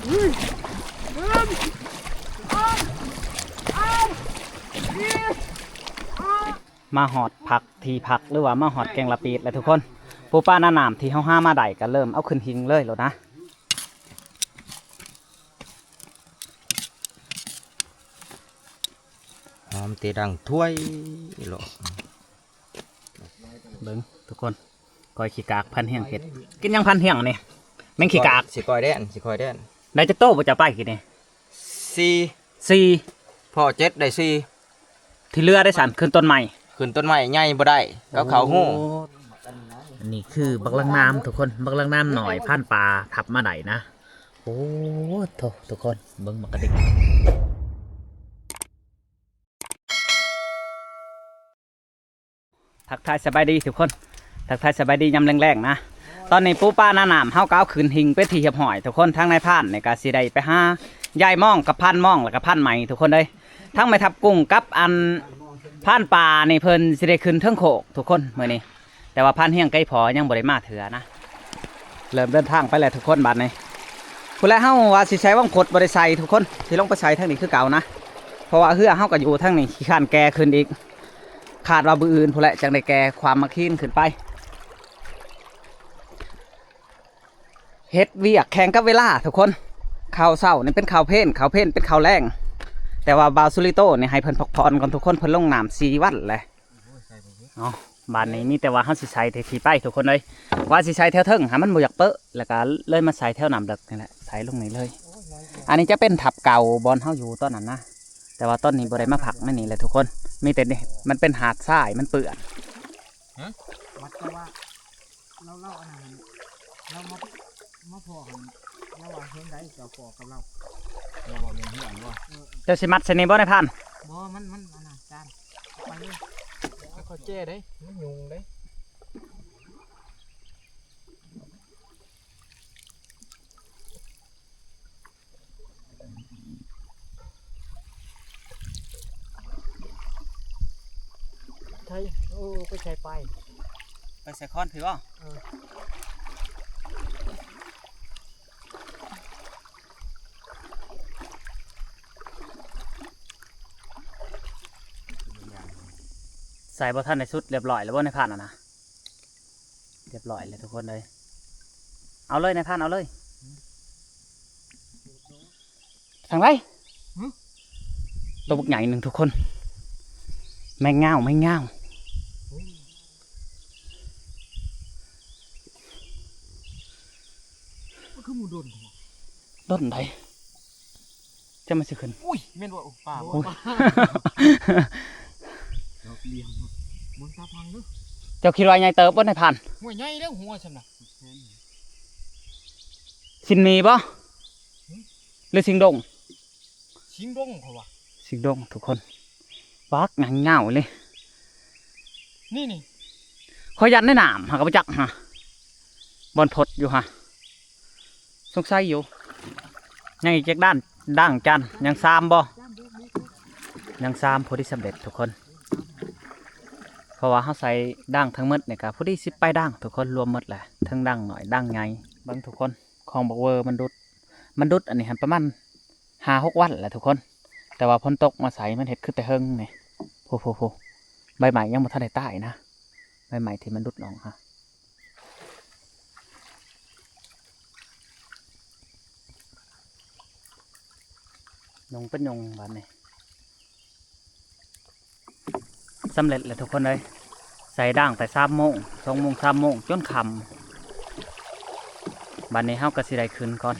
ມາຮອດພັກ ທີ່ພັກ ຫຼືວ່າມາຮອດແກ່ງລະປີດແລ້ວທຸກຄົນ. ປູປາໜ້ານ້ຳທີ່ເຮົາຫາມາໄດ້ກໍເລີ່ມເອົາຂຶ້ນຫິ້ງເລີຍໂລດນະ. ຫອມແຕ່ດັງຖ້ວຍໂລດ. ເບິ່ງທຸກຄົນ ກ້ອຍຂີ້ກາກພັນຮຽງເຮັດ. ກິນຫຍັງພັນຮຽງນີ້? ແມ່ງຂີ້ກາກ. ຊິກ້ອຍແດນ ຊິກ້ອຍແດນ. ໄດ້ຈັກໂຕບໍ່ເຈົ້າໄປກິນນີ້? ສີ່ ສີ່ ພໍເຈັດໄດ້ສີ່. ທີ່ເຫຼືອໄດ້ຊັ້ນ ຂຶ້ນຕົ້ນໄມ້ ຂຶ້ນຕົ້ນໄມ້ໃຫຍ່ບໍ່ໄດ້ ເອົາເຂົ້າຮູ. ໂອ້ ນີ້ຄືບັກລາງນ້ຳທຸກຄົນ ບັກລາງນ້ຳໜ້ອຍ ພານປ່າທັບມາໄດ້ນະ. ໂອ້ໂທ້ ທຸກຄົນ ເບິ່ງບັກກະດິກ. ທັກທາຍສະບາຍດີທຸກຄົນ ທັກທາຍສະບາຍດີຍາມແລງໆນະ. ຕອນນີ້ປູປາໜ້ານ້ຳເຮົາກໍເອົາຂຶ້ນຫິ້ງເປັນທີ່ຮຽບຮ້ອຍທຸກຄົນ. ທາງນາຍພານນີ້ກໍຊິໄດ້ໄປຫາຍາຍມອງກັບພານມອງ ແລ້ວກໍພານໃໝ່ທຸກຄົນເອີຍ. ທັງແມ່ທັບກຸ້ງກັບອັນພານປ່ານີ້ເພິ່ນຊິໄດ້ຂຶ້ນເທິງໂຄກທຸກຄົນມື້ນີ້. ແຕ່ວ່າພານຮຽງໄກພໍຍັງບໍ່ໄດ້ມາເທື່ອນະ. ເລີ່ມເດີນທາງໄປແລ້ວທຸກຄົນບາດນີ້. ພຸ້ນແຫຼະ ເຮົາວ່າຊິໃສ່ວັງຄົດບໍ່ໄດ້ໃສ່ທຸກຄົນ ຊິລົງໄປໃສ່ທາງນີ້ຄືເກົ່ານະ. ເພາະວ່າເຮືອເຮົາກໍຢູ່ທາງນີ້ ຂີ້ຄ້ານແກ່ຂຶ້ນອີກ. ຄາດວ່າມື້ອື່ນພຸ້ນແຫຼະ ຈັ່ງໄດ້ແກ່ຄວາມມາຄີນຂຶ້ນໄປ. ເຮັດວຽກແຂ່ງກັບເວລາທຸກຄົນ. ເຂົ້າເຊົ້ານີ້ເປັນເຂົ້າເພນ ເຂົ້າເພນເປັນເຂົ້າແລງ. ແຕ່ວ່າບ່າວສຸລິໂຕນີ້ໃຫ້ເພິ່ນພັກຜ່ອນກ່ອນທຸກຄົນ ເພິ່ນລົງນ້ຳສີ່ວັນແຫຼະ. ເອົາ ບາດນີ້ມີແຕ່ວ່າເຮົາຊິໃສ່ແຕ່ທີ່ໄປທຸກຄົນເອີຍ. ວ່າຊິໃສ່ແຖວເທິງຫາມັນບໍ່ຢາກເປິ ແລ້ວກໍເລີຍມາໃສ່ແຖວນ້ຳເລິກນີ້ແຫຼະ ໃສ່ລົງນີ້ເລີຍ. ອັນນີ້ຈະເປັນທັບເກົ່າບ່ອນເຮົາຢູ່ຕອນນັ້ນນະ ແຕ່ວ່າຕອນນີ້ບໍ່ໄດ້ມາພັກໃນນີ້ແຫຼະທຸກຄົນ. ມີແຕ່ນີ້ ມັນເປັນຫາດຊາຍ ມັນເປື້ອນ. ຮະ? ວັດເຈົ້າວ່າ ລາວ ລາວອັນນັ້ນ ລາວມາ ມາພໍ້ຫັ້ນ ລາວວ່າເຮືອນໃດເຈົ້າພໍ້ກັບລາວ ລາວວ່າແມ່ນເຮືອນບໍ່? ເອີ ເຈົ້າຊິມັດໃສ່ນີ້ບໍ່ນາຍພານ? ບໍ່ ມັນ ມັນອັນນັ້ນຈານ ເອົາໄປເລີຍ ເອົາເຂົ້າແຈເດ້ ມັນຍຸງເດ້. ໃສ່ ໂອ້ ໄປໃສ່ໄປ ໄປໃສ່ຄອນພີ້ບໍ່? ເອີ ໃສ່ບໍ່ທັນໄດ້ສຸດ ຮຽບຮ້ອຍແລ້ວບໍ່ນາຍພານຫັ້ນນະ? ຮຽບຮ້ອຍແລ້ວທຸກຄົນເອີຍ. ເອົາເລີຍນາຍພານ ເອົາເລີຍ. ທາງໃດ? ຫຶ? ໂຕບັກໃຫຍ່ໜຶ່ງທຸກຄົນ ແມງຍາວ ແມງຍາວ. ໂອ້ຍ ມັນຄືໝູດົນແທ້ ດົນໃດ? ຈະມາຊິຂຶ້ນ ອຸ້ຍ ແມ່ນບໍ່? ໂອ້ ປາ ໂອ້ຍ ດອກຫຼຽມ ເບິ່ງຕາພັງເດີ້. ເຈົ້າຄິດວ່າໃຫຍ່ເຕີບບໍ່ນາຍພານ? ໂອ້ຍ ໃຫຍ່ເດີ້ ຫົວຊ່ຳນະ. ຊິງໝີບໍ່? ຫຶ? ຫຼືຊິງດົງ? ຊິງດົງເຂົາວ່າ ຊິງດົງທຸກຄົນ ບັກຍາວໆເລີຍ. ນີ້ໆ ຂ້ອຍຢ້ານໃນນ້ຳຫາກະບໍ່ຈັກຫາ ບ່ອນພົດຢູ່ຫາ ສົງໄສຢູ່. ຍັງອີກຈັກດ້ານ ດ່າງຈັນ ຍັງສາມບໍ່? ຍັງສາມ ພໍດີສຳເລັດທຸກຄົນ ເພາະວ່າເຮົາໃສ່ດ່າງທັງໝົດນີ້ກະພໍດີສິບປາຍດ່າງທຸກຄົນ ລວມໝົດແຫຼະ ເຖິງດ່າງໜ້ອຍດ່າງໃຫຍ່. ເບິ່ງທຸກຄົນ ຂອງບັກເວີມັນດຸດ ມັນດຸດອັນນີ້ຫັ້ນປະມານຫ້າຫົກວັນແຫຼະທຸກຄົນ ແຕ່ວ່າຝົນຕົກມາໃສ່ ມັນເຮັດຄືແຕ່ເຫິງນີ້. ໂພໆໆ ໃບໄມ້ຍັງບໍ່ທັນໄດ້ຕາຍນະ ໃບໄມ້ທີ່ມັນດຸດອອກຫາ ຍຸງເປັນຍຸງບາດນີ້. ສຳເລັດແລ້ວທຸກຄົນເອີຍ ໃສ່ດ່າງແຕ່ສາມໂມງ ສອງໂມງ ສາມໂມງ ຈົນຄ່ຳ. ບາດນີ້ເຮົາກໍຊິໄດ້ຂຶ້ນກ່ອນ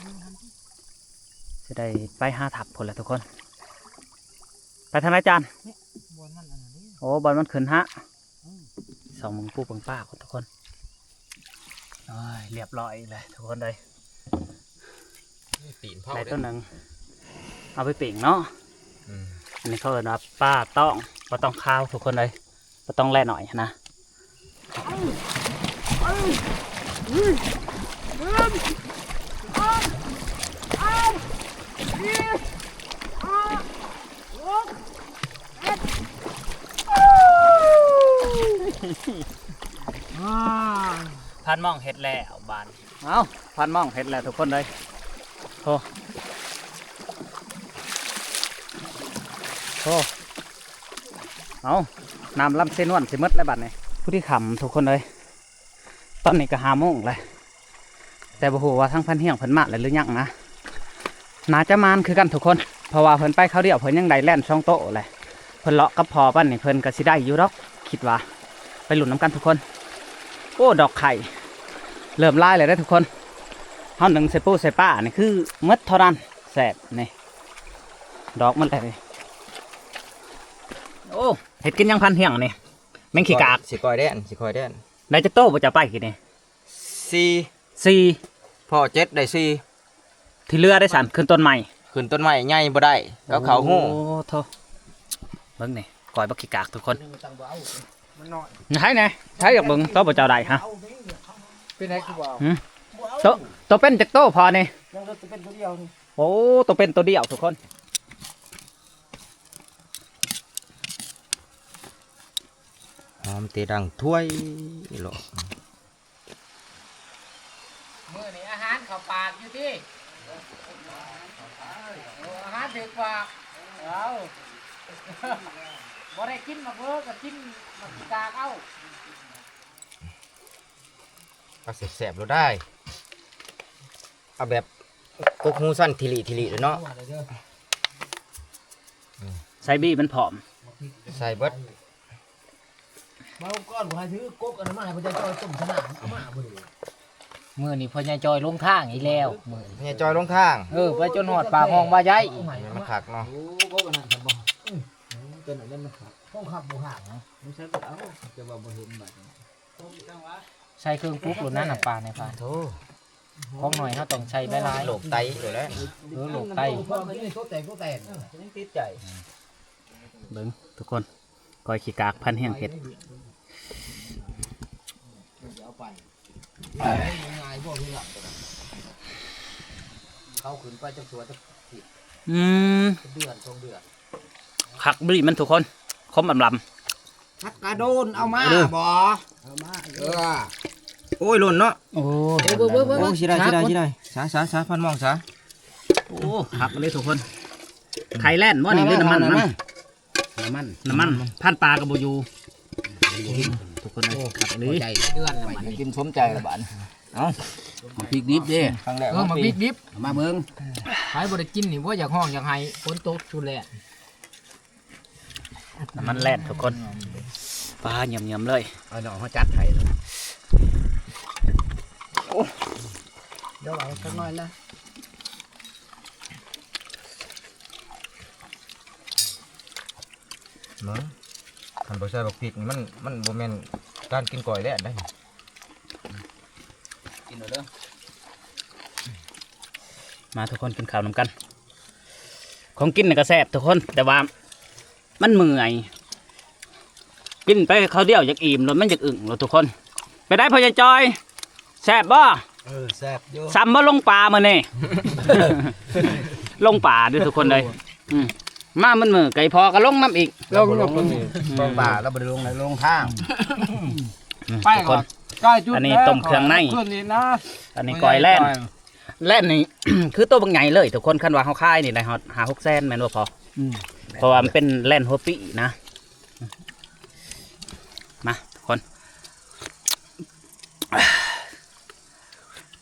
ຊິໄດ້ໄປຫາທັບພຸ້ນແຫຼະທຸກຄົນ. ໄປທາງໃດຈານ? ນີ້ ບ່ອນມັນອັນນັ້ນເດ້. ໂອ້ ບ່ອນມັນຂຶ້ນຫະ. ອືມ ສ່ອງເບິ່ງປູເບິ່ງປາກ່ອນທຸກຄົນ. ໂອ້ຍ ຮຽບຮ້ອຍອີກແລ້ວທຸກຄົນເອີຍ. ນີ້ຕີນເຜົາ ໄດ້ໂຕໜຶ່ງ ເອົາໄປປີ້ງເນາະ. ອືມ ອັນນີ້ເຂົາເອີ້ນວ່າປາຕອງ ປາຕອງຂາວທຸກຄົນເອີຍ ປາຕອງແລໜ້ອຍຫັ້ນນະ. ພານມອງເຮັດແລ້ວບາດນີ້. ເອົ້າ ພານມອງເຮັດແລ້ວທຸກຄົນເອີຍ. ໂອ້ ໂອ້ ເອົາ ນ້ຳລຳເຊນວນຊິໝົດແລ້ວບັດນີ້ ຜູ້ທີ່ຄ່ຳທຸກຄົນເອີຍ. ຕອນນີ້ກໍຫ້າໂມງແລ້ວ ແຕ່ບໍ່ຮູ້ວ່າທາງພັນຮຽງເພິ່ນມາແລ້ວຫຼືຍັງນະ. ໜ້າຈະມານຄືກັນທຸກຄົນ ເພາະວ່າເພິ່ນໄປຄາວດຽວ ເພິ່ນຍັງໄດ້ແລ່ນສອງໂຕແຫຼະ. ເພິ່ນເລາະກັບພໍ່ປານນີ້ ເພິ່ນກໍຊິໄດ້ຢູ່ດອກ ຄິດວ່າ. ໄປລຸ້ນນຳກັນທຸກຄົນ. ໂອ້ ດອກໄຂ່ເລີ່ມຫຼາຍແລ້ວເດ້ທຸກຄົນ. ເຮົາໜຶ້ງໃສ່ປູໃສ່ປານີ້ຄືໝົດເທົ່ານັ້ນ ແຊບນີ້ ດອກມັນແຫຼະນີ້. ໂອ້ ເຮັດກິນຫຍັງພັນຮຽງນີ້? ແມງຂີ້ກາກ ຊິກ້ອຍແດນ ຊິກ້ອຍແດນ. ໄດ້ຈັກໂຕບໍ່ເຈົ້າໄປກີ້ນີ້? ສີ່ ສີ່ ພໍ້ເຈັດໄດ້ສີ່ ທີ່ເຫຼືອໄດ້ຊັ້ນ ຂຶ້ນຕົ້ນໃໝ່ ຂຶ້ນຕົ້ນໃໝ່ໃຫຍ່ບໍ່ໄດ້ ເອົາເຂົ້າຮູ. ໂອ້ໂທ້ ເບິ່ງນີ້ ກ້ອຍບັກຂີ້ກາກທຸກຄົນ. ໃຫ້ແດ່ ໃຫ້ຢາກເບິ່ງໂຕບໍ່ເຈົ້າໄດ້ຮະ. ເປັນໄດຄືບໍ່ເອົາ? ໂຕ ໂຕເປັນຈັກໂຕພໍ້ນີ້? ຍັງເຫຼືອແຕ່ເປັນໂຕດຽວນີ້. ໂອ້ ໂຕເປັນໂຕດຽວທຸກຄົນ. ຫອມເຕດັງຖ້ວຍເລາະ. ມື້ນີ້ອາຫານເຂົ້າປາກຢູ່ຕິ? ໂອ້ ອາຫານຖືກປາກ. ເອົາ ບໍ່ໄດ້ກິນໝາກເວີກໍກິນໝາກກາກເອົາ. ເອົາແຊບໆໂລດໄດ້ ເອົາແບບກົກຫູສັ້ນທີລິທີລິເລີຍເນາະ. ໃສ່ບີມັນພ້ອມ ໃສ່ເບິດ. ມາລົງກ່ອນ ບໍ່ໃຫ້ຖືກົກອັນນັ້ນມາໃຫ້ພໍ່ໃຫຍ່ຈ້ອຍຕົ້ມຊະນະ ເອົາມາບໍ່ໄດ້. ມື້ນີ້ພໍ່ໃຫຍ່ຈ້ອຍລົງທາງອີກແລ້ວ ມື້ນີ້ພໍ່ໃຫຍ່ຈ້ອຍລົງທາງ. ເອີ ໄປຈົນຮອດປາກຮ່ອງບາໃຫຍ່. ມັນຄັກເນາະ. ໂອ້ ກົກອັນນັ້ນຊັ້ນບໍ່? ອື ຕົວນັ້ນແຫຼະມັນຄັກ. ຂອງຄັກບໍ່ຄັກເນາະ ມັນໃສ່ບໍ່ເອົາ ແຕ່ວ່າບໍ່ເຫັນບາດນີ້. ໃສ່ເຄື່ອງປຸກໂລດນະ ນ້ຳປາໃນພານ. ໂອ້ ຂອງໜ້ອຍເຮົາຕ້ອງໃສ່ຫຼາຍໆ. ໂລກໄຕໂລດແຫຼະ. ເອີ ໂລກໄຕ. ເບິ່ງທຸກຄົນ ກ້ອຍຂີ້ກາກພັນຮຽງເຮັດ. ເຂົາຂຶ້ນໄປຈັກຊົ່ວຈັກທິດ. ອືມ ເດືອນສອງເດືອນ. ຄັກບີມັນທຸກຄົນ ຄົມອຳລຳ. ຜັກກາໂດນເອົາມາບໍ່? ເອົາມາ. ເອີ ໂອ້ຍ ຫຼົ່ນເນາະ. ໂອ້ ເບິ່ງໆໆ ໂອ້ ຊິໄດ້ ຊິໄດ້ ຊິໄດ້. ສາ ສາ ສາ ພັນມອງສາ. ໂອ້ ຄັກເລີຍທຸກຄົນ. ໄຂ່ແລ່ນບໍ່ນີ້ ຫຼືນ້ຳມັນ? ນ້ຳມັນ ນ້ຳມັນ ພັນປາກໍບໍ່ຢູ່ທຸກຄົນເອີຍ. ຄັກເລີຍ ເດືອນລະບັດນີ້ ກິນສົມໃຈລະບາດ. ເອົ້າ ໝາກພິກດິບເດ້. ຄັ້ງແລກ ເອີ ໝາກພິກດິບ ມາເບິ່ງ. ໃຜບໍ່ໄດ້ກິນນີ້ບໍ່ຢາກຮ້ອງຢາກໄຫ້ ຝົນຕົກຊຸແລ້ວ. ນ້ຳມັນແລ່ນທຸກຄົນ. ປາຫຍືມໆເລີຍ. ເອົານ້ອງເຮົາຈັດໃຫ້. ໂອ້ ດຽວເອົາຈັກໜ້ອຍນະ. ເບິ່ງ ຄັນບໍ່ໃສ່ບັກພິກນີ້ ມັນ ມັນບໍ່ແມ່ນການກິນກ້ອຍແລ້ວໄດ໋. ກິນເອົາເດີ. ມາທຸກຄົນ ກິນເຂົ້ານຳກັນ. ຂອງກິນນີ້ກໍແຊບທຸກຄົນ ແຕ່ວ່າມັນເມື່ອຍ ກິນໄປຄາວດຽວຢາກອີ່ມໂລດ ມັນຢາກອຶ້ງໂລດທຸກຄົນ. ເປັນໃດພໍ່ໃຫຍ່ຈອຍ ແຊບບໍ່? ເອີ ແຊບຢູ່. ສ່ຳບໍ່ລົງປ່າມື້ນີ້? ລົງປ່າເດີ້ທຸກຄົນເອີຍ. ອືມ ມາມື້ໆ ໄກ່ພໍກໍລົງນຳອີກ. ລົງ ລົງ ລົງ ອືມ ລົງປ່າ ລາວບໍ່ໄດ້ລົງໃນ ລົງທາງ. ອືມ ໄປ ທຸກຄົນ ອັນນີ້ຕົ້ມເຄື່ອງໃນ ອັນນີ້ກ້ອຍແລ່ນ. ແລ່ນນີ້ ຄືໂຕບັກໃຫຍ່ເລີຍທຸກຄົນ. ຄັນວ່າເຮົາຂາຍນີ້ໄດ້ຮອດຫ້າຫົກແສນແມ່ນບໍ່ພໍ່? ອືມ ເພາະວ່າມັນເປັນແລ່ນຫົວປີນະ. ມາທຸກຄົນ.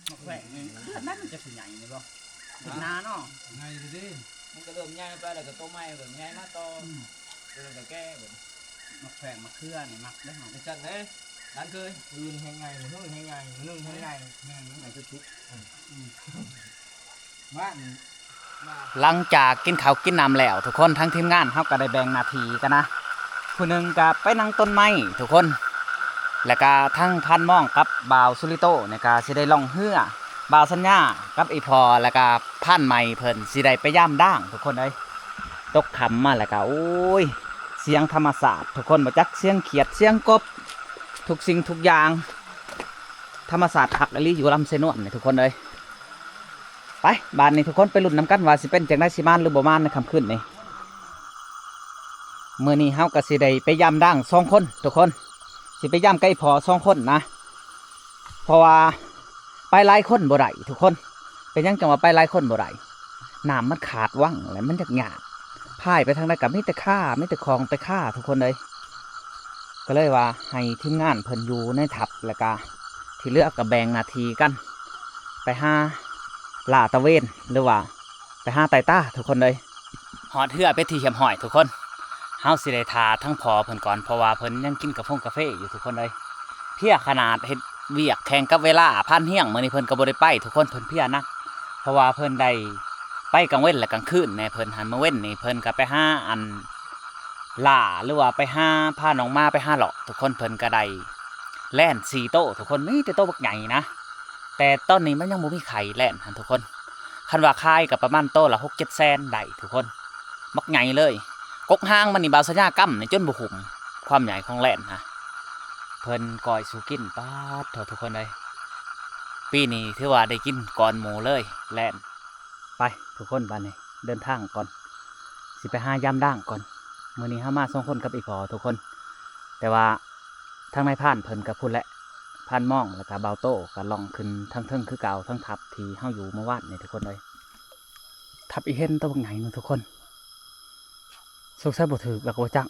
ໝາກແຂວງນີ້ ເຂື່ອນນັ້ນມັນຈະຊິໃຫຍ່ນີ້ບໍ່? ເຂື່ອນນາເນາະ ໃຫຍ່ເດ້. ມັນກໍເລີ່ມໃຫຍ່ໄປແລ້ວ ກໍໂຕໃໝ່ກໍໃຫຍ່ມາຕໍ່. ອືມ ໂຕນັ້ນກໍແກ່ເບິດ. ໝາກແຂວງ ໝາກເຂືອນີ້ມັກເດ້ເຮົາ. ຈັ່ງຊັ້ນເດ້ຫຼານເຄີຍ. ອື່ນແຮງໃຫຍ່ ມື້ແຮງໃຫຍ່ ໜຶ່ງແຮງໃຫຍ່. ແມ່ນ ມັນກໍຈະສຸກ. ອືມ ອືມ ມາ ຫຼັງຈາກກິນເຂົ້າກິນນ້ຳແລ້ວທຸກຄົນ ທາງທີມງານເຮົາກໍໄດ້ແບ່ງໜ້າທີ່ກັນນະ. ຜູ້ໜຶ່ງກໍໄປນັ່ງຕົ້ນໄມ້ທຸກຄົນ ແລ້ວກໍທາງພານມອງກັບບ່າວສຸລິໂຕນີ້ກໍຊິໄດ້ລ່ອງເຮືອ. ບ່າວສັນຍາກັບອີ່ພໍ່ ແລ້ວກໍພານໃໝ່ເພິ່ນຊິໄດ້ໄປຢາມດາງທຸກຄົນເອີຍ. ຕົກຄ່ຳມາແລ້ວກໍ ໂອ້ຍ ສຽງທຳມະຊາດທຸກຄົນ ບໍ່ຈັກສຽງຂຽດ ສຽງກົບ ທຸກສິ່ງທຸກຢ່າງ. ທຳມະຊາດຄັກອີ່ຫຼີຢູ່ລຳເຊນວນນີ້ທຸກຄົນເອີຍ. ໄປ ບາດນີ້ທຸກຄົນໄປລຸ້ນນຳກັນວ່າຊິເປັນຈັ່ງໃດ ຊິມານຫຼືບໍ່ມານໃນຄ່ຳຄືນນີ້. ມື້ນີ້ເຮົາກໍຊິໄດ້ໄປຢາມດາງສອງຄົນທຸກຄົນ ຊິໄປຢາມກັບອີ່ພໍ່ສອງຄົນນະ ເພາະວ່າໄປຫຼາຍຄົນບໍ່ໄດ້ທຸກຄົນ. ປັນຫຍັງຈັ່ງວ່າໄປຫຼາຍຄົນບໍ່ໄດ້? ນ້ຳມັນຂາດວັງ ແລະມັນຍາກໆ ພາຍໄປທາງໃດກໍມີແຕ່ຄາ ມີແຕ່ຂອງແຕ່ຄາ ທຸກຄົນເອີຍ. ກໍເລີຍວ່າໃຫ້ທີມງານເພິ່ນຢູ່ໃນທັບ ແລ້ວກະທີ່ເຫຼືອກໍແບ່ງໜ້າທີ່ກັນ ໄປຫາລ່າຕະເວນ ຫຼືວ່າໄປຫາໄຕ່ຕາ ທຸກຄົນເອີຍ. ຮອດເຮືອເປັນທີ່ຮຽບຮ້ອຍທຸກຄົນ. ເຮົາຊິໄດ້ຖ້າທາງພໍ່ເພິ່ນກ່ອນ ເພາະວ່າເພິ່ນຍັງກິນກາຟົງກາເຟຢູ່ທຸກຄົນເອີຍ. ເພຍຂະໜາດ ເຮັດວຽກແຂ່ງກັບເວລາ ພານຮຽງມື້ນີ້ເພິ່ນກໍບໍ່ໄດ້ໄປທຸກຄົນ ເພິ່ນເພຍໜັກ ເພາະວ່າເພິ່ນໄດ້ໄປກາງເວັນ ແລະກາງຄືນແດ່. ເພິ່ນຫັ້ນ ມື້ເວັນນີ້ເພິ່ນກໍໄປຫາອັນລ່າ ຫຼືວ່າໄປຫາ ພານ້ອງໝາໄປຫາເລາະ ທຸກຄົນ. ເພິ່ນກໍໄດ້ແລນສີ່ໂຕທຸກຄົນ ມີແຕ່ໂຕບັກໃຫຍ່ນະ. ແຕ່ຕອນນີ້ມັນຍັງບໍ່ມີໃຜແລ່ນຫັ້ນທຸກຄົນ. ຄັນວ່າຂາຍກໍປະມານໂຕລະຫົກເຈັດແສນໄດ້ທຸກຄົນ ບັກໃຫຍ່ເລີຍ. ກົກຫາງມັນນີ້ ບ່າວສັນຍາກຳນີ້ຈົນບໍ່ຫຸ້ມ ຄວາມໃຫຍ່ຂອງແລ່ນນະ. ເພິ່ນກ້ອຍສູ່ກິນ ປາດໂທ້ ທຸກຄົນເອີຍ. ປີນີ້ຖືວ່າໄດ້ກິນກ່ອນໝູ່ເລີຍແລ່ນ. ໄປທຸກຄົນ ບາດນີ້ເດີນທາງກ່ອນ ຊິໄປຫາຢາມດ່າງກ່ອນ. ມື້ນີ້ເຮົາມາສອງຄົນກັບອີ່ພໍ່ທຸກຄົນ ແຕ່ວ່າ ທາງນາຍພານເພິ່ນກໍພຸ້ນແຫຼະ ພານມອງ ແລ້ວກໍບ່າວໂຕ້ກໍລ່ອງຂຶ້ນທາງເທິງຄືເກົ່າ ທາງທັບທີ່ເຮົາຢູ່ເມື່ອວານນີ້ທຸກຄົນເອີຍ. ທັບອີເຫັນໂຕບັກໃຫຍ່ໜຶ່ງທຸກຄົນ ສົງໄສບໍ່ຖືກແລ້ວກໍບໍ່ຈັກ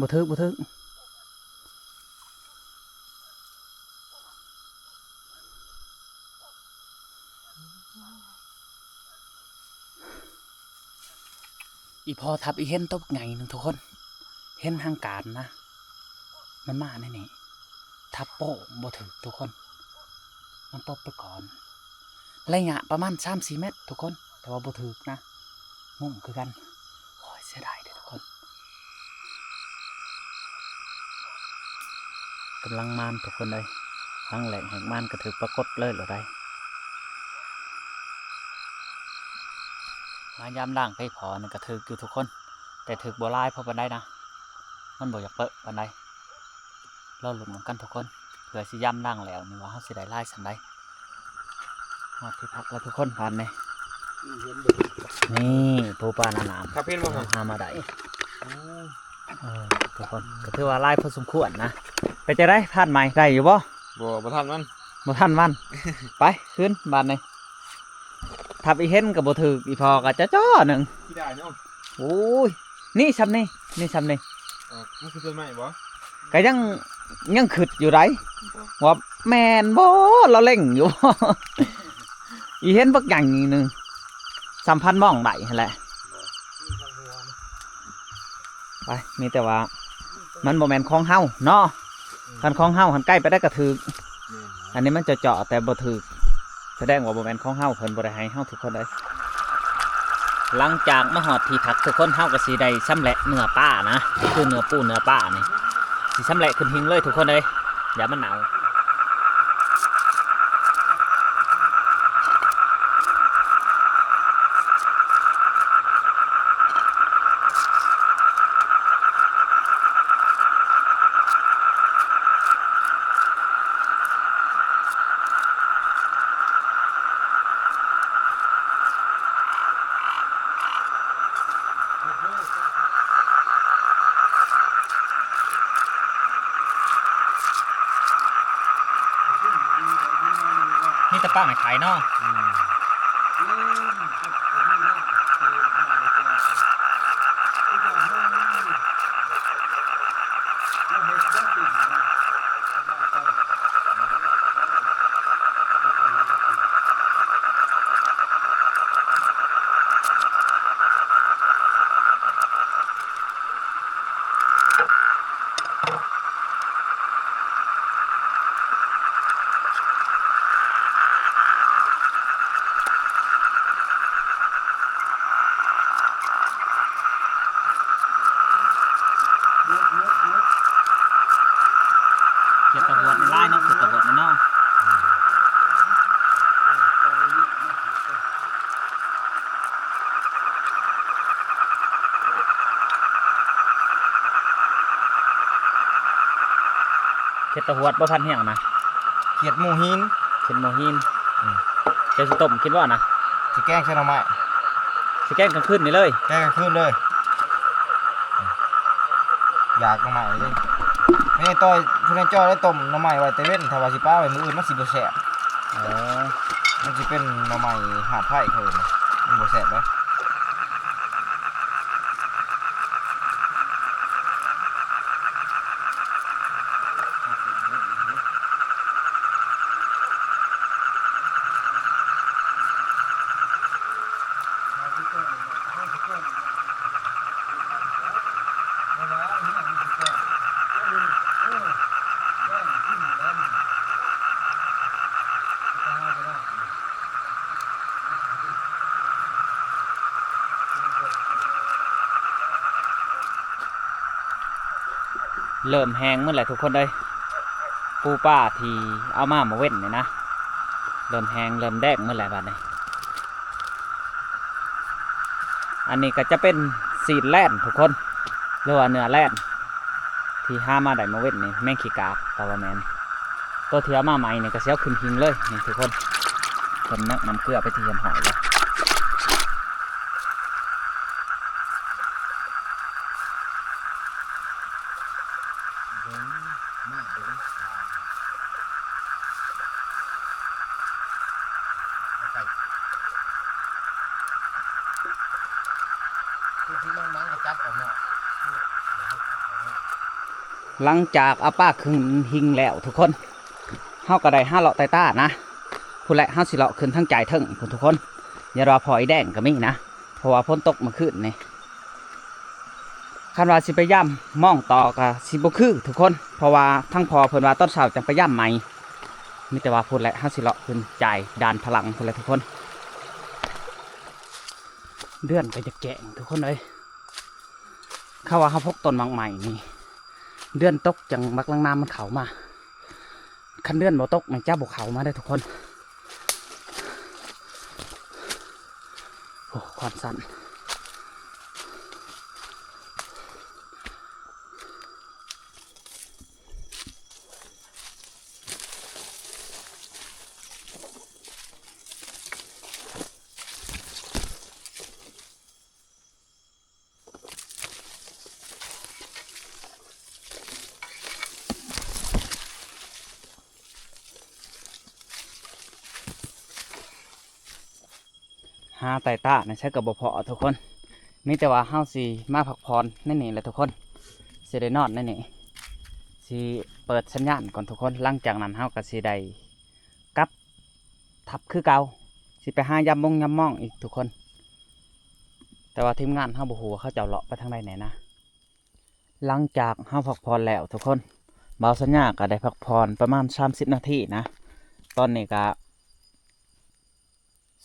ບໍ່ຖືກ ບໍ່ຖືກ. ອີ່ພໍ່ທັບອີເຫັນໂຕບັກໃຫຍ່ໜຶ່ງທຸກຄົນ ເຫັນທາງການນະ ມັນມາໃນນີ້ ທັບໂປ້ງບໍ່ຖືກທຸກຄົນ ມັນຕົບໄປກ່ອນ ໄລຍະປະມານສາມສີ່ແມັດທຸກຄົນ ແຕ່ວ່າບໍ່ຖືກນະ ງົງຄືກັນ. ໂອ້ຍ ເສຍດາຍເດ້ທຸກຄົນ ກຳລັງມານທຸກຄົນເອີຍ ຄັ້ງແລກແຫກມານກໍຖືກປາກົດເລີຍແລ້ວໄດ໋. ມາຢາມດ່າງໄກ່ພໍນີ້ກໍຖືກຢູ່ທຸກຄົນ ແຕ່ຖືກບໍ່ຫຼາຍພໍປານໃດນະ ມັນບໍ່ຢາກເປິະປານໃດ. ລໍລຸ້ນນຳກັນທຸກຄົນ ເພື່ອຊິຢາມດ່າງແລ້ວນີ້ວ່າເຮົາຊິໄດ້ຫຼາຍສ່ຳໃດ. ຮອດທີ່ພັກແລ້ວທຸກຄົນ ບາດນີ້ ນີ້ ປູປາໜາໜາມ ຄັບເຫັນບໍ່ຄັບ ຫາມາໄດ້. ໂອ້ ເອີ ທຸກຄົນ ກໍຖືວ່າຫຼາຍພໍສົມຄວນນະ. ເປັນຈັ່ງໃດ ຜ່ານໃໝ່ໄດ້ຢູ່ບໍ່? ບໍ່ ບໍ່ທັນມັນ ບໍ່ທັນມັນ. ໄປ ຄືນບາດນີ້ ທັບອີເຫັນກໍບໍ່ຖືກ ອີ່ພໍ່ກໍຈໍ້ໆໜຶ່ງ. ຊິໄດ້ເນາະ. ໂອ້ຍ ນີ້ຊ່ຳນີ້ ນີ້ຊ່ຳນີ້. ອາ ມັນຄືຕົ້ນໄມ້ບໍ່? ກໍຍັງ ຍັງຄິດຢູ່ໃດ໋ ວ່າແມ່ນບໍ່ ລາວເລັງຢູ່. ອີເຫັນບັກໃຫຍ່ໜຶ່ງ ສ່ຳພັນມອງໄດ້ຫັ້ນແຫຼະ. ໄປ ມີແຕ່ວ່າມັນບໍ່ແມ່ນຂອງເຮົາເນາະ ຄັນຂອງເຮົາຫັ້ນໃກ້ໄປໄດ້ກໍຖືກ. ແມ່ນ ອັນນີ້ມັນເຈາະໆ ແຕ່ບໍ່ຖືກ ສະແດງວ່າບໍ່ແມ່ນຂອງເຮົາ ເພິ່ນບໍ່ໄດ້ໃຫ້ເຮົາທຸກຄົນເອີຍ. ຫຼັງຈາກມາຮອດທີ່ພັກທຸກຄົນ ເຮົາກໍຊິໄດ້ຊຳແຫຼະເນື້ອປານະ ຄືເນື້ອປູເນື້ອປານີ້ ຊິຊຳແຫຼະຂຶ້ນຫິ້ງເລີຍທຸກຄົນເອີຍ ຢ່າມັນເນົ່າ. ມີແຕ່ປາໄມ້ໄຂ່ເນາະ. ອືມ. ເຂດຕາຫວດນີ້ຫຼາຍເນາະ ເຂດຕາຫວດນີ້ເນາະ. ເຂດຕາຫວດບໍ່ ພັນຮຽງນະ? ເຂດໝູຫີນ. ເຂດໝູຫີນ. ອືມ. ເຈົ້າຊິຕົ້ມກິນບໍ່ນະ? ຊິແກງໃສ່ໜໍ່ໄມ້. ຊິແກງກາງຄືນນີ້ເລີຍ? ແກງກາງຄືນເລີຍ. ຢາກໜໍ່ໄມ້ເດ້. ແມ່ນ ຕ້ອຍ ຜູ້ນັ້ນຈ້ອຍໄດ້ຕົ້ມໜໍ່ໄມ້ໄວ້ແຕ່ເວັນ ຖ້າວ່າຊິປາໄວ້ມື້ອື່ນມັນຊິບໍ່ແຊບ. ເອີ ມັນຊິເປັນໜໍ່ໄມ້ຫາດໄຟ ເຂົາເອີ້ນ ມັນບໍ່ແຊບເດ້. ເລີ່ມແຫ້ງໝົດແລ້ວທຸກຄົນເອີຍ. ປູປາທີ່ເອົາມາມື້ເວັນນີ້ນະ ເລີ່ມແຫ້ງ ເລີ່ມແດງໝົດແລ້ວບາດນີ້. ອັນນີ້ກໍຈະເປັນຊີ້ນແລ່ນທຸກຄົນ ຫຼືວ່າເນື້ອແລ່ນ ທີ່ຫາມາໄດ້ມື້ເວັນນີ້ ແມງຂີ້ກາກກໍວ່າແມ່ນ. ໂຕທີ່ເອົາມາໃໝ່ນີ້ກໍຊິເອົາຂຶ້ນຫິ້ງເລີຍນີ້ທຸກຄົນ. ເພິ່ນໜັກນ້ຳເກືອໄປທີ່ຮຽບຮ້ອຍແລ້ວ. ຫຼັງຈາກເອົາປາຂຶ້ນຫິ້ງແລ້ວທຸກຄົນ ເຮົາກໍໄດ້ຫາເລາະໄຕ່ຕານະ. ພຸ້ນແຫຼະ ເຮົາຊິເລາະຂຶ້ນທາງຈາຍເທິງພຸ້ນທຸກຄົນ. ຢ່າວ່າພໍອີແດງກໍມີນະ ເພາະວ່າຝົນຕົກມື້ຄືນນີ້. ຄັນວ່າຊິໄປຢາມມອງຕໍ່ກໍຊິບໍ່ຄືທຸກຄົນ ເພາະວ່າທາງພໍ່ເພິ່ນວ່າຕອນເຊົ້າຈັ່ງໄປຢາມໃໝ່. ມີແຕ່ວ່າພຸ້ນແຫຼະ ເຮົາຊິເລາະຂຶ້ນຈາຍດ່ານພະລັງພຸ້ນແຫຼະທຸກຄົນ. ເດືອນກໍຈະແຈ້ງທຸກຄົນເອີຍ. ເຂົາວ່າເຮົາພົກຕົ້ນໝາກໄມ້ນີ້ ເດືອນຕົກຈັ່ງໝາກລາງນາມມັນເຂົ້າມາ. ຄັນເດືອນບໍ່ຕົກນີ້ຈະບໍ່ເຂົ້າມາເດີ້ທຸກຄົນ. ໂອ້ ຄວາມສັ່ນ. ຫາໄຕ່ຕາໃນໃສກໍບໍ່ພໍ້ທຸກຄົນ. ມີແຕ່ວ່າເຮົາຊິມາພັກຜ່ອນໃນນີ້ແຫຼະທຸກຄົນ. ຊິໄດ້ນອນໃນນີ້ ຊິເປີດສັນຍານກ່ອນທຸກຄົນ. ຫຼັງຈາກນັ້ນເຮົາກໍຊິໄດ້ກັບທັບຄືເກົ່າ ຊິໄປຫາຢາມມົງຢາມມອງອີກທຸກຄົນ. ແຕ່ວ່າທີມງານເຮົາບໍ່ຮູ້ວ່າເຂົາເຈົ້າເລາະໄປທາງໃດແດ່ນະ. ຫຼັງຈາກເຮົາພັກຜ່ອນແລ້ວທຸກຄົນ ບ່າວສັນຍາກໍໄດ້ພັກຜ່ອນປະມານສາມສິບນາທີນະ. ຕອນນີ້ກໍ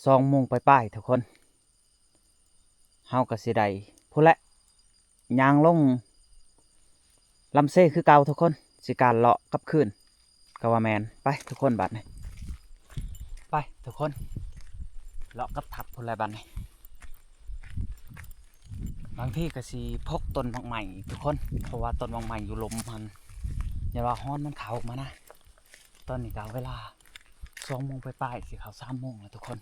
ສອງໂມງປາຍໆທຸກຄົນ. ເຮົາກໍຊິໄດ້ພຸ້ນແຫຼະ ຍ່າງລົງລຳເຊຄືເກົ່າທຸກຄົນ. ຊິການເລາະກັບຄືນ ກໍວ່າແມ່ນ. ໄປທຸກຄົນບາດນີ້ ໄປທຸກຄົນ ເລາະກັບທັບພຸ້ນແຫຼະບາດນີ້. ບາງທີກໍຊິພົກຕົ້ນໝາກໄມ້ທຸກຄົນ ເພາະວ່າຕົ້ນໝາກໄມ້ຢູ່ລຸ່ມຫັ້ນ ຢ່າວ່າຮ້ອນມັນເຂົ້າມານະ. ຕອນນີ້ກໍເວລາສອງໂມງປາຍໆ ຊິເຂົ້າສາມໂມງແລ້ວທຸກຄົນ.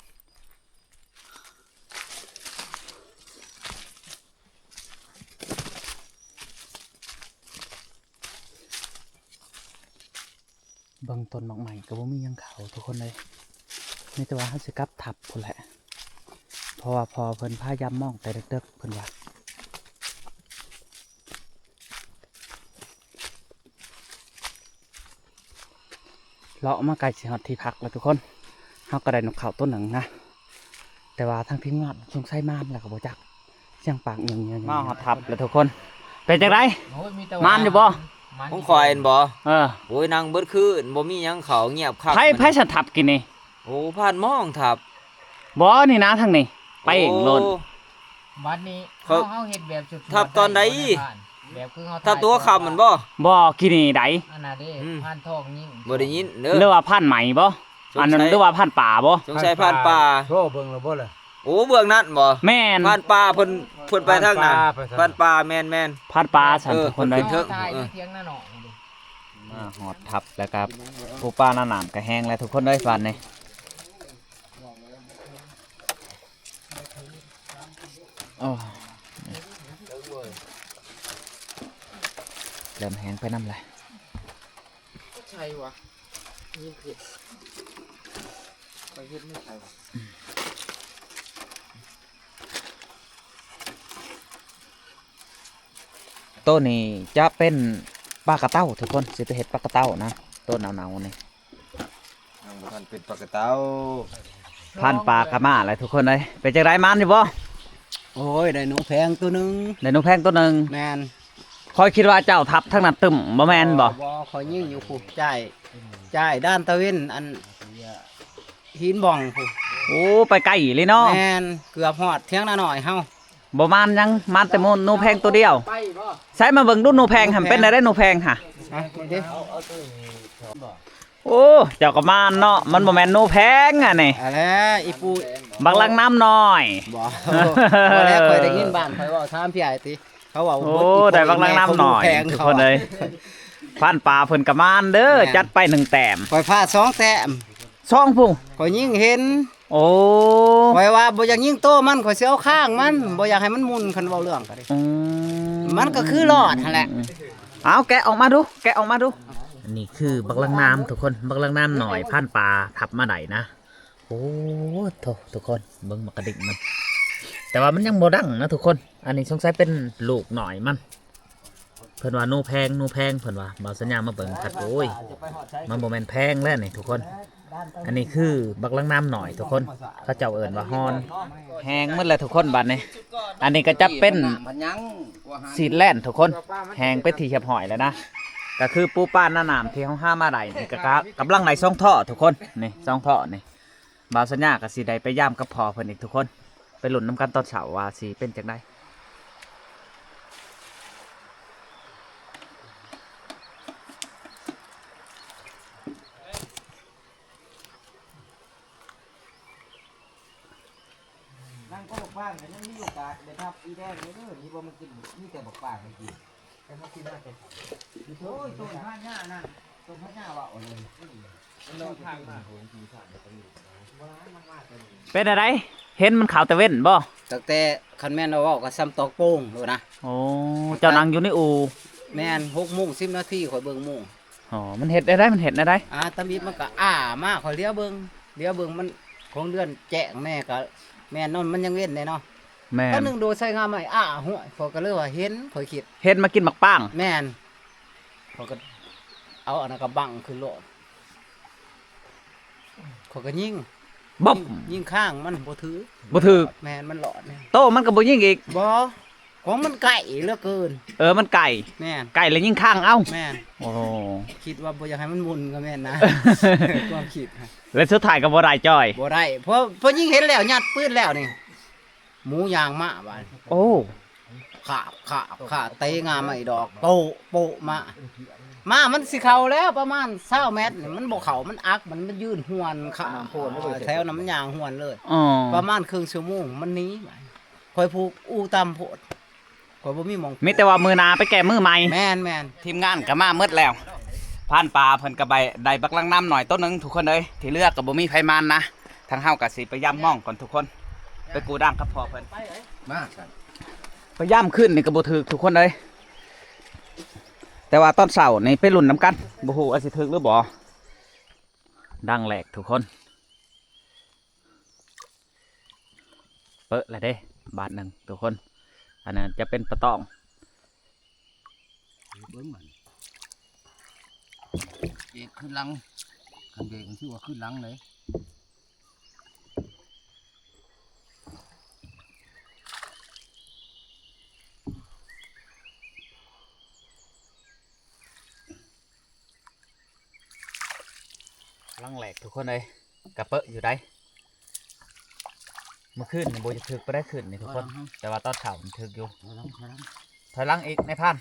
ເບິ່ງຕົ້ນໝາກໄມ້ກໍບໍ່ມີຫຍັງເຂົ້າທຸກຄົນເອີຍ. ມີແຕ່ວ່າເຮົາຊິກັບທັບພຸ້ນແຫຼະ ເພາະວ່າພໍ່ເພິ່ນພາຢາມມອງແຕ່ເດິກໆ ເພິ່ນວ່າ. ເລາະມາໃກ້ຊິຮອດທີ່ພັກແລ້ວທຸກຄົນ. ເຮົາກໍໄດ້ນົກເຂົາໂຕໜຶ່ງນະ ແຕ່ວ່າທາງທີມງານສົງໄສມານແລ້ວກໍບໍ່ຈັກ ສຽງປາກຫຍັງໆ. ມາຮອດທັບແລ້ວທຸກຄົນ ເປັນຈັ່ງໃດ? ໂອ້ຍ ມີແຕ່ວ່າ ມານຢູ່ບໍ່? ຂອງຂ້ອຍຫັ້ນບໍ່? ເອີ ໂອ້ຍ ນັ່ງເບິດຄືນ ບໍ່ມີຫຍັງເຂົ້າ ງຽບຄັກ. ໃຜ ໃຜສັນທັບກິນນີ້? ໂອ້ ຜ່ານມອງທັບ ບໍ່ ນີ້ນະ ທາງນີ້ ໄປເອງໂລດ. ໂອ້ ບັດນີ້ ເຂົາ ເຮົາ ເຮົາເຮັດແບບສວດໆ ທັບຕອນໃດ? ໄດ້ບໍ່ ໃນບ້ານ ແບບຄືເຮົາ ທັບຕົວຄ່ຳມັນບໍ່? ບໍ່ ກິນນີ້ໃດ ອັນນັ້ນເດ້ ອືມ ຜ່ານທອງຍິງ ບໍ່ໄດ້ຍິນເດີ ຫຼືວ່າຜ່ານໄໝບໍ່? ອັນນັ້ນ ຫຼືວ່າຜ່ານປ່າບໍ່? ສົງໄສຜ່ານປ່າ. ໂທເບິ່ງແລ້ວບໍ່ລະ? ໂອ້ ເບື້ອງນັ້ນບໍ່? ແມ່ນ ຜ່ານປ່າ ເພິ່ນ ເພິ່ນໄປທາງນັ້ນ ຜ່ານປ່າ ແມ່ນໆ ຜ່ານປ່າ. ເອີ ເພິ່ນຂຶ້ນເທິງ ເອີ ມາຮອດທັບແລ້ວກໍ ປູປາໜ້ານ້ຳກໍແຫ້ງແລ້ວທຸກຄົນເອີຍ ບາດນີ້. ໂອ້ ເລີ່ມແຫ້ງໄປນຳແລ້ວ ໃຊ່ວະ ຍິນຜິດ. ໂຕນີ້ຈະເປັນປາກະເຕົ້າທຸກຄົນ ຊິໄປເຮັດປາກະເຕົ້ານະ ໂຕເນົ່າໆນີ້ ຍັງບໍ່ທັນເປັນປາກະເຕົ້າ ພັນປາກະມາແຫຼະທຸກຄົນເອີຍ. ເປັນຈັ່ງໃດ ມານຢູ່ບໍ່? ໂອ້ຍ ໄດ້ໜູແພງໂຕໜຶ່ງ ໄດ້ໜູແພງໂຕໜຶ່ງ. ແມ່ນ. ຂ້ອຍຄິດວ່າເຈົ້າທັບທາງນັ້ນຕຶ້ມ ບໍ່ແມ່ນບໍ່? ບໍ່ ຂ້ອຍຍິງຢູ່ພຸ້ນ ຈ່າຍ ຈ່າຍດ້ານຕາເວັນ ອັນ ຫີນບ່ອງພຸ້ນ. ໂອ້ ໄປໄກອີ່ຫຼີເນາະ. ແມ່ນ ເກືອບຮອດຖຽງນານ້ອຍເຮົາ. ບໍ່ມານຫຍັງ ມານແຕ່ໜູແພງໂຕດຽວ. ໃສມາເບິ່ງດູໜູແພງຫັ້ນ ເປັນແນວໃດໜູແພງຫະ? ຮະ ເບິ່ງຕິ. ໂອ້ ເຈົ້າກໍມານເນາະ ມັນບໍ່ແມ່ນໜູແພງອັນນີ້ ອັນແຫຼະ ອີປູ ບັກລັງນ້ຳນ້ອຍ. ບໍ່ ບໍ່ແລ້ວ ຂ້ອຍໄດ້ຍິນບ້ານຂ້ອຍເວົ້າ ຖາມພີ່ອ້າຍຕິ ເຂົາເວົ້າ. ໂອ້ ໄດ້ບັກລັງນ້ຳນ້ອຍທຸກຄົນເອີຍ. ພັນປາເພິ່ນກໍມານເດີ ແມ່ນ ຈັດໄປໜຶ່ງແຕ້ມ ຂ້ອຍພາດສອງແຕ້ມ. ສອງຜູ້ ຂ້ອຍຍິງເຫັນ. ໂອ້ ຂ້ອຍວ່າບໍ່ຢາກຍິງໂຕມັນ ຂ້ອຍຊິເອົາຄາງມັນ ບໍ່ຢາກໃຫ້ມັນໝຸ່ນ ຄັນເວົ້າເລື່ອງກໍໄດ້. ອືມ ມັນກໍຄືລອດຫັ້ນແຫຼະ. ເອົາແກະອອກມາດູ ແກະອອກມາດູ. ອັນນີ້ຄືບັກລັງນ້ຳທຸກຄົນ ບັກລັງນ້ຳນ້ອຍ ພັນປາທັບມາໄດ້ນະ. ໂອ້ໂທ້ ທຸກຄົນເບິ່ງໝາກກະດິກມັນ ແຕ່ວ່າມັນຍັງບໍ່ດັງນະທຸກຄົນ. ອັນນີ້ສົງໄສເປັນລູກນ້ອຍມັນ. ເພິ່ນວ່າໜູແພງ ໜູແພງ ເພິ່ນວ່າ. ບ່າວສັນຍາມາເບິ່ງຄັກ ໂອ້ຍ ມັນບໍ່ແມ່ນແພງແລ້ວນີ້ທຸກຄົນ. ອັນນີ້ຄືບັກລັງນ້ຳນ້ອຍທຸກຄົນ ເຂົາເຈົ້າເອີ້ນວ່າຮອນ. ແຫ້ງໝົດແລ້ວທຸກຄົນບາດນີ້. ອັນນີ້ກໍຈະເປັນສີດແລ່ນທຸກຄົນ ແຫ້ງເປັນທີ່ຮຽບຮ້ອຍແລ້ວນະ. ກໍຄືປູປາໜ້ານ້ຳທີ່ເຮົາຫາມາໄດ້ນີ້ ກໍກຳລັງໄດ້ສອງທໍ່ທຸກຄົນ ນີ້ສອງທໍ່ນີ້. ບ່າວສັນຍາກໍຊິໄດ້ໄປຢາມກັບພໍ່ເພິ່ນອີກທຸກຄົນ ໄປລຸ້ນນຳກັນຕອນເຊົ້າວ່າຊິເປັນຈັ່ງໃດ. ນັ່ງກໍບັກປາງກໍຍັງມີໂອກາດໄດ້ທັບອີແດງເດີ ນີ້ບໍ່ມາກິນ ມີແຕ່ບັກປາງໃຫ້ກິນ. ໂອ້ຍ ຕົ້ນພະຍານັ້ນ ຕົ້ນພະຍາເວົ້າເລີຍ. ເປັນແນວໃດ? ເຫັນມັນເຂົ້າແຕ່ເວັນບໍ່? ຕັ້ງແຕ່ ຄັນແມ່ນວ່າເວົ້າກໍສ່ຳຕອກໂປ່ງໂລດນະ. ໂອ້ ເຈົ້ານັ່ງຢູ່ໃນອູ່? ແມ່ນ ຫົກໂມງສິບນາທີ ຂ້ອຍເບິ່ງໂມງ. ອໍ ມັນເຮັດແນວໃດ? ມັນເຮັດແນວໃດ? ອ່າ ຕຳອິດມັນກໍອ້າມາ ຂ້ອຍຫຼຽວເບິ່ງ ຫຼຽວເບິ່ງ ມັນຂອງເດືອນແຈ້ງແດ່ ກໍແມ່ນເນາະ ມັນຍັງເວັນແດ່ເນາະ. ແມ່ນ ຕອນໜຶ່ງໂດດໃສ່ງ່າໄມ້ ອ້າ ຫ້ວຍ ຂ້ອຍກໍເລີຍວ່າເຫັນ ຂ້ອຍຄິດ ເຫັນມາກິນໝາກປາງ. ແມ່ນ ຂ້ອຍກໍເອົາອັນນັ້ນກະບັງຂຶ້ນໂລດ ຂ້ອຍກໍຍິງ ບຶບ ຍິງ ຍິງຂ້າງມັນບໍ່ຖືກ ບໍ່ຖືກ. ແມ່ນ ມັນຫຼອດແນ່ ໂຕມັນກໍບໍ່ຍິງອີກ. ບໍ່ ຂອງມັນໃກ້ເຫຼືອເກີນ. ເອີ ມັນໃກ້ ແມ່ນ ໃກ້ແລ້ວຍິງຄ້າງເອົາ. ແມ່ນ ໂອ້ ຄິດວ່າບໍ່ຢາກໃຫ້ມັນໝຸ່ນກໍແມ່ນນະ ຄວາມຄິດ. ແລ້ວສຸດທ້າຍກໍບໍ່ໄດ້ຈ້ອຍ ບໍ່ໄດ້ ເພາະ ເພາະຍິງເຫັນແລ້ວ ຍັດປືນແລ້ວນີ້ ໝູຍ່າງມາບາດ ໂອ້ ຂາບຂາບຂາບ ເຕະງ່າໄມ້ດອກ ໂປະໂປະມາ ໝາມັນຊິເຂົ້າແລ້ວ ປະມານຊາວແມັດນີ້ ມັນບໍ່ເຂົ້າ ມັນອັກ ມັນ ມັນຢືນຫວນຂາ ແຖວນັ້ນມັນຍ່າງຫວນເລີຍ. ອໍ ປະມານເຄິ່ງຊົ່ວໂມງມັນໜີ ຂ້ອຍຜູກອູ່ຕ່ຳໂພດ ຂ້ອຍບໍ່ມີໝ່ອງ ມີແຕ່ວ່າມື້ໜ້າໄປແກ້ມືໃໝ່. ແມ່ນໆ ທີມງານກໍມາໝົດແລ້ວ ພານປ່າເພິ່ນກໍໄດ້ບັກລັງນ້ຳນ້ອຍໂຕໜຶ່ງທຸກຄົນເອີຍ ທີ່ເຫຼືອກໍບໍ່ມີໃຜມານນະ. ທາງເຮົາກໍຊິໄປຢາມມອງກ່ອນທຸກຄົນ ໄປກູ້ດ່າງກັບພໍ່ເພິ່ນ ມາຊັ້ນ ໄປຢາມຄືນນີ້ກໍບໍ່ຖືກທຸກຄົນເອີຍ. ແຕ່ວ່າຕອນເຊົ້ານີ້ໄປລຸ້ນນຳກັນ ບໍ່ຮູ້ວ່າຊິຖືກຫຼືບໍ່. ດັງແຫຼກທຸກຄົນ ເປີະແລ້ວເດ້ ບາດໜຶ່ງທຸກຄົນ ອັນນັ້ນຈະເປັນປາຕອງ. ເບິ່ງມັນເບກຂຶ້ນຫຼັງ ຄັນເບກມັນຄືວ່າຂຶ້ນຫຼັງເລີຍ. ລັງແຫຼກທຸກຄົນເອີຍ ກະເປິະຢູ່ໃດ. ມື້ຄືນນີ້ບໍ່ຢາກຖືກປານໃດ ຄືນນີ້ທຸກຄົນ ແຕ່ວ່າຕອນເຊົ້າມັນຖືກຢູ່. ຖອຍຫຼັງ ຖອຍຫຼັງ ຖອຍຫຼັງອີກນາຍພານ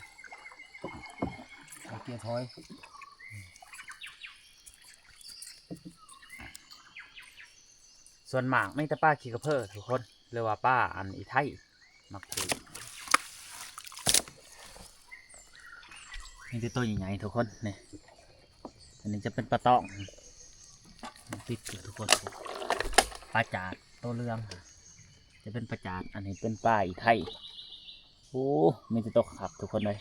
ເອົາເກຍຖອຍ. ສ່ວນມາກມີແຕ່ປາຂີ້ກະເພີທຸກຄົນ ຫຼືວ່າປາອັນອີໄທ ມັກຖືກ ມີແຕ່ໂຕໃຫຍ່ໆ ທຸກຄົນ. ນີ້ ອັນນີ້ຈະເປັນປາຕອງ ມັນຕິດຢູ່ທຸກຄົນ ປາຈາດໂຕເຫຼືອງ ຈະເປັນປາຈາດ ອັນນີ້ເປັນປາອີໄທ. ໂອ້ ມີແຕ່ໂຕຄັກໆ ທຸກຄົນເອີຍ.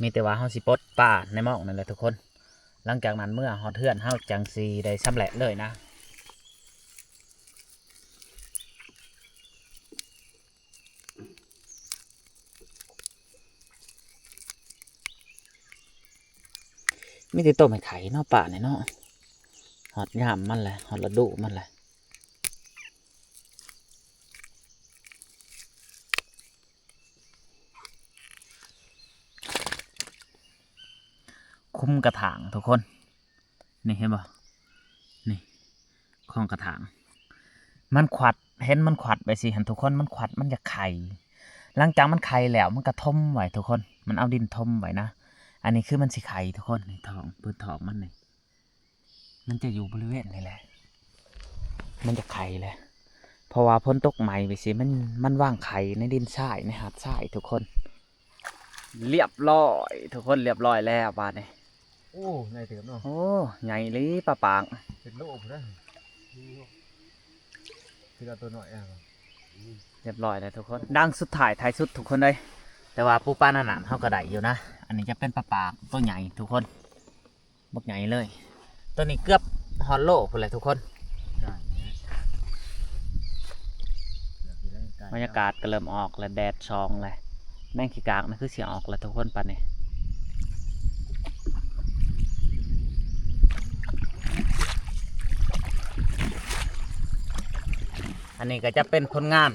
ມີແຕ່ວ່າເຮົາຊິປົດປາໃນໝອງນັ້ນແຫຼະທຸກຄົນ ຫຼັງຈາກນັ້ນເມືອຮອດເຮືອນເຮົາຈັ່ງຊິໄດ້ຊຳແຫຼະເລີຍນະ. ມີແຕ່ຕົ້ມໃຫ້ໄຂ່ເນາະ ປານີ້ເນາະ. ຮອດຍາມມັນແຫຼະ ຮອດລະດູມັນແຫຼະ. ຄຸມກະຖາງທຸກຄົນ ນີ້ເຫັນບໍ່? ນີ້ ຂອງກະຖາງ ມັນຂວັດ ເຫັນມັນຂວັດໄປຊີ້ຫັ້ນທຸກຄົນ ມັນຂວັດ ມັນຢາກໄຂ່. ຫຼັງຈາກມັນໄຂ່ແລ້ວ ມັນກະຖົມໄວ້ທຸກຄົນ ມັນເອົາດິນຖົມໄວ້ນະ. ອັນນີ້ຄືມັນຊິໄຂ່ທຸກຄົນ ນີ້ທ້ອງ ພື້ນທ້ອງມັນນີ້ ມັນຈະຢູ່ບໍລິເວນນີ້ແຫຼະ ມັນຈະໄຂ່ແຫຼະ ເພາະວ່າຝົນຕົກໃໝ່ໄປຊີ້ ມັນ ມັນວາງໄຂ່ໃນດິນຊາຍ ໃນຫາດຊາຍທຸກຄົນ. ລຽບຮ້ອຍທຸກຄົນ ລຽບຮ້ອຍແລ້ວບາດນີ້. ໂອ້ ໃຫຍ່ເຕີບເນາະ. ໂອ້ ໃຫຍ່ອີ່ຫຼີປາປາກ ເປັນໂລພຸ້ນນະ ຄືເອົາໂຕນ້ອຍ. ລຽບຮ້ອຍແລ້ວທຸກຄົນ ດັງສຸດທ້າຍທ້າຍສຸດທຸກຄົນເອີຍ. ແຕ່ວ່າປູປານານໆ ເຮົາກໍໄດ້ຢູ່ນະ. ອັນນີ້ຈະເປັນປາປາກໂຕໃຫຍ່ທຸກຄົນ ບັກໃຫຍ່ເລີຍ ໂຕນີ້ເກືອບຮອດໂລພຸ້ນແຫຼະທຸກຄົນ. ບັນຍາກາດກໍເລີ່ມອອກແລ້ວ ແດດສ່ອງແລ້ວ ແມງຂີ້ກາກນະ ຄືຊິອອກແລ້ວທຸກຄົນປານນີ້. ອັນນີ້ກໍຈະເປັນຜົນງານ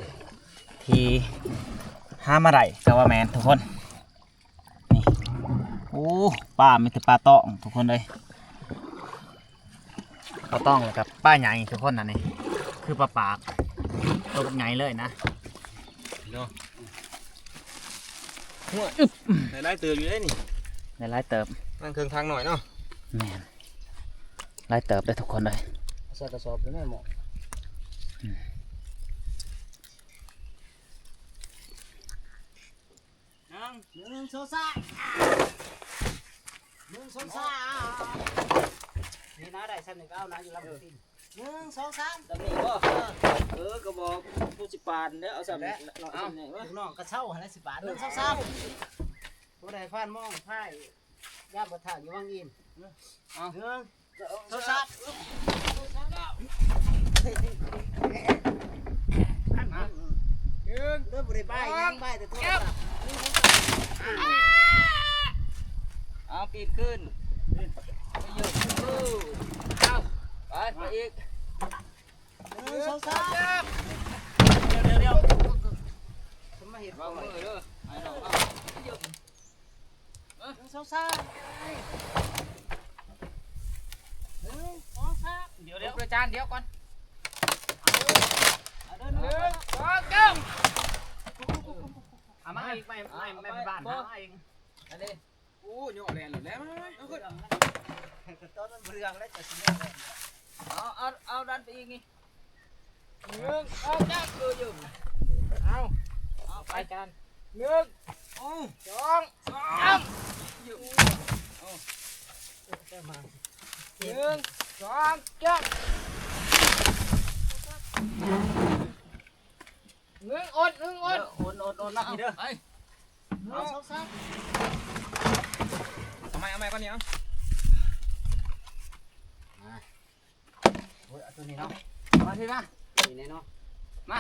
ທີ່ຫາມາໄດ້ ກໍວ່າແມ່ນທຸກຄົນ. ນີ້ ໂອ້ ປາມີແຕ່ປາຕອງທຸກຄົນເອີຍ ປາຕອງ ແລ້ວກໍປາໃຫຍ່ທຸກຄົນ. ອັນນີ້ຄືປາປາກ ໂຕບັກໃຫຍ່ເລີຍນະເນາະ. ໂອ້ຍ ອຶບ ໄດ້ຫຼາຍເຕີບຢູ່ເດ້ນີ້ ໄດ້ຫຼາຍເຕີບ ນັ່ງເຄິ່ງຖັງໜ້ອຍເນາະ. ແມ່ນ ຫຼາຍເຕີບເດ້ທຸກຄົນເອີຍ ໃສ່ກະສອບຢູ່ໃນໝໍ້. ໜຶ່ງ ໜຶ່ງ ສອງ ສາມ ໜຶ່ງ ສອງ ສາມ. ນີ້ນະ ໄດ້ຊ່ຳນີ້ກໍເອົານະ ຢູ່ລຳຕີນ. ໜຶ່ງ ສອງ ສາມ ຊ່ຳນີ້ບໍ່? ເອີ ເອີ ກໍບອກຜູ້ຊິປານແລ້ວ ເອົາຊ່ຳນີ້ ເອົາຊ່ຳນີ້ວະ ລູກນ້ອງກໍເຊົາຫັ້ນແຫຼະຊິປານ. ເອີ ໜຶ່ງ ສອງ ສາມ ຜູ້ໃດຜ່ານມອງທ້າຍ ຍາມບໍ່ຖ້າຢູ່ວັງອີນ. ເອົາ ໜຶ່ງ ໂທລະສັບ ໜຶ່ງ ເດີ ບໍ່ໄດ້ບາຍຫຍັງ ບາຍແຕ່ໂທລະສັບ. ເອົາ ປີນຂຶ້ນ ໄປຢູ່ ເອົາ ໄປ ໄປອີກ. ໜຶ່ງ ສອງ ສາມ ດຽວ ດຽວ ດຽວ ມາເຮັດ ວາງມືເດີ ໃຫ້ນ້ອງເອົາ. ໜຶ່ງ ສອງ ສາມ ໜຶ່ງ ສອງ ສາມ ດຽວ ດຽວ ອາຈານ ດຽວກ່ອນ ເອົາເດີ ໜຶ່ງ ສອງ ສາມ ເອົາມາອີກ ມາ ມາ ມາ ມາບ້ານ ເອົາມາອີກ ອັນນີ້ ໂອ້ ຍໍແລ່ນໂລດແລ້ວ ມາ ມາ ເອົາຂຶ້ນ ຕອນມັນເບືອງແລ້ວຈະຊິແລ່ນ ເອົາ ເອົາ ເອົາດັນໄປອີກນີ້. ໜຶ່ງ ສອງ ສາມ ເອີ ຢືນ ເອົາ ເອົາ ໄປ ໄປ ຈານ ໜຶ່ງ ສອງ ສາມ ຢືນ ເອົາ ໜຶ່ງ ສອງ ສາມ ໜຶ່ງ ອົດ ໜຶ່ງ ອົດ ເອີ ອົດ ອົດ ອົດ ມານີ້ເດີ ໄປ ໜຶ່ງ ສອງ ສາມ ເອົາໃໝ່ ເອົາໃໝ່ກ່ອນນີ້ ເອົາ ມາ. ໂອ້ຍ ເອົາຕົວນີ້ເນາະ ມາ ມາ ມາ ນີ້ແນ່ເນາະ ມາ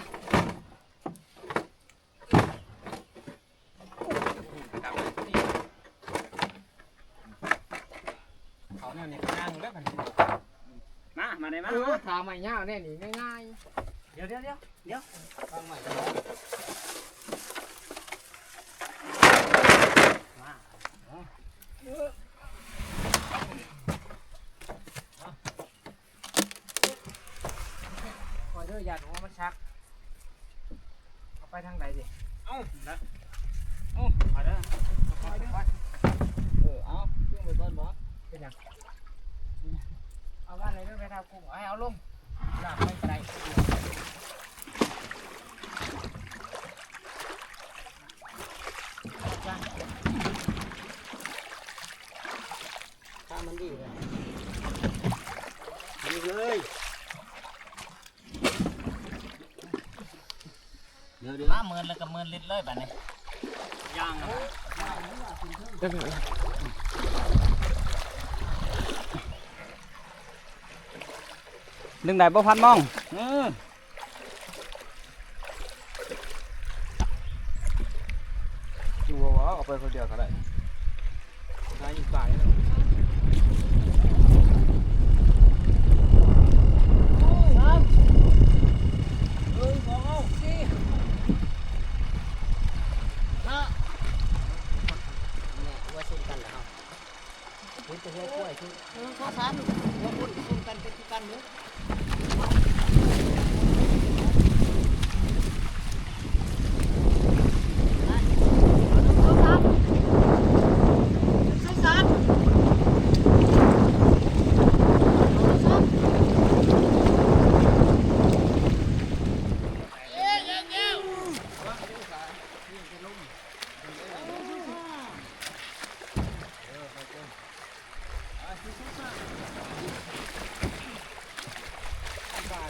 ເອົາແນວນີ້ຍ່າງເລີຍບັດນີ້ ມາ ມາໄດ້ມາ ເອີ ມາ ຂາໄມ້ຍາວແນວນີ້ງ່າຍໆ ດຽວ ດຽວ ດຽວ ດຽວ ວາງໄມ້ກ່ອນ ມາ ເອົາ ຄ່ອຍເດີ ຢ້ານຫົວມັນສັກ ເອົາໄປທາງໃດດີ ເອົາ ນະ ເອົາ ຄ່ອຍເດີ ຄ່ອຍເດີ ເອີ ເອົາ ຈຸ່ມໄປກ່ອນບໍ ເປັນຫຍັງ ເອົາວາງໄວ້ເດີ ແມ່ເຖົ້າກຸ້ງ ເອົາ ເອົາລົງ ລາກໄປກໍໄດ້ ຖ້າມັນດີເລີຍ ດີເລີຍ ດຽວໆ ມາໝື່ນແລ້ວກໍໝື່ນລິດເລີຍບາດນີ້ ຢ່າງ ດຶງໄດ້ບໍ່ ພັນມອງ ເອີ ຢູ່ບໍ່ ເອົາໄປຄົນດຽວກໍໄດ້ ຫາຢູ່ປ່ານີ້ເນາະ